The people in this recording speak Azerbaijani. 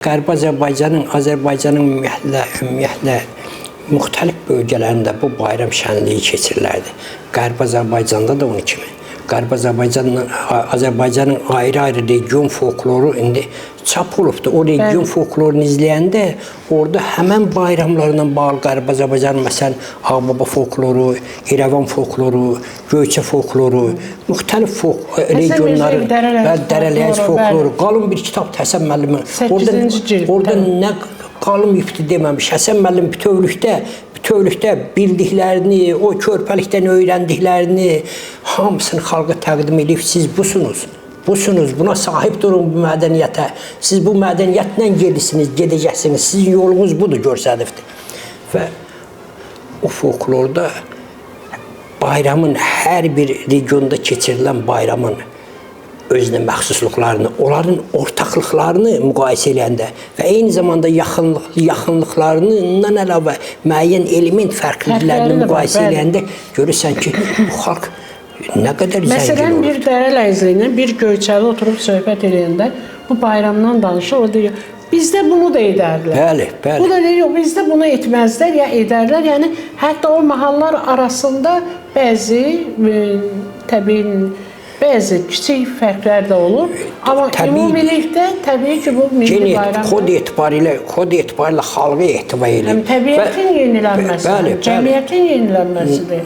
Qərbi Azərbaycanın, Azərbaycanın ümumiyyətlə müxtəlif bölgələrində bu bayram şənliyi keçirilərdi. Qərbi Azərbaycanda da onun kimi. Qərbi Azərbaycanla Azərbaycanın ayrı-ayrı region folkloru indi çap olubdu. O region folklorunu izləyəndə orada həmən bayramlarla bağlı Qərbi Azərbaycanın məsələn Ağbaba folkloru, İrəvan folkloru, Göyçə folkloru, müxtəlif folk regionların Mirzəyev Dərələyəz və Dərələyəz folkloru, bəli. folkloru qalın bir kitab Həsən müəllimin. Səkkizinci cild, Orada təbii. nə qalın ipdi deməmiş. Həsən müəllim bütövlükdə bildiklərini, o körpəlikdən öyrəndiklərini hamısını xalqa təqdim edib siz busunuz. Busunuz, buna sahib durun bu mədəniyyətə. Siz bu mədəniyyətlə gedirsiniz, gedəcəksiniz. Sizin yolunuz budur göstəribdir. Və o folklorda bayramın hər bir regionda keçirilən bayramın özünə məxsusluqlarını, onların ortaqlıqlarını müqayisə eləyəndə və eyni zamanda yaxınlıqlarından əlavə müəyyən element fərqliliklərini Fərqləri də var, müqayisə bəli. eləyəndə görürsən ki, bu xalq nə qədər zəngin Məsələn, olub. bir Dərələyizli ilə bir Göyçəli oturub söhbət eləyəndə bu bayramdan danışır, o deyir, bizdə bunu da edərlər. Bəli, bəli. Bu da deyir, yox, bizdə bunu etməzlər ya edərlər. Yəni hətta o mahallar arasında bəzi təbii bəzi kiçik fərqlər də olur. Amma Təbii. ümumilikdə təbii ki, bu milli Gen bayramdır. kod etibarilə xalqı ehtiva eləyir. Həm təbiətin yenilənməsi, Bəli, həm bəli. cəmiyyətin yenilənməsidir.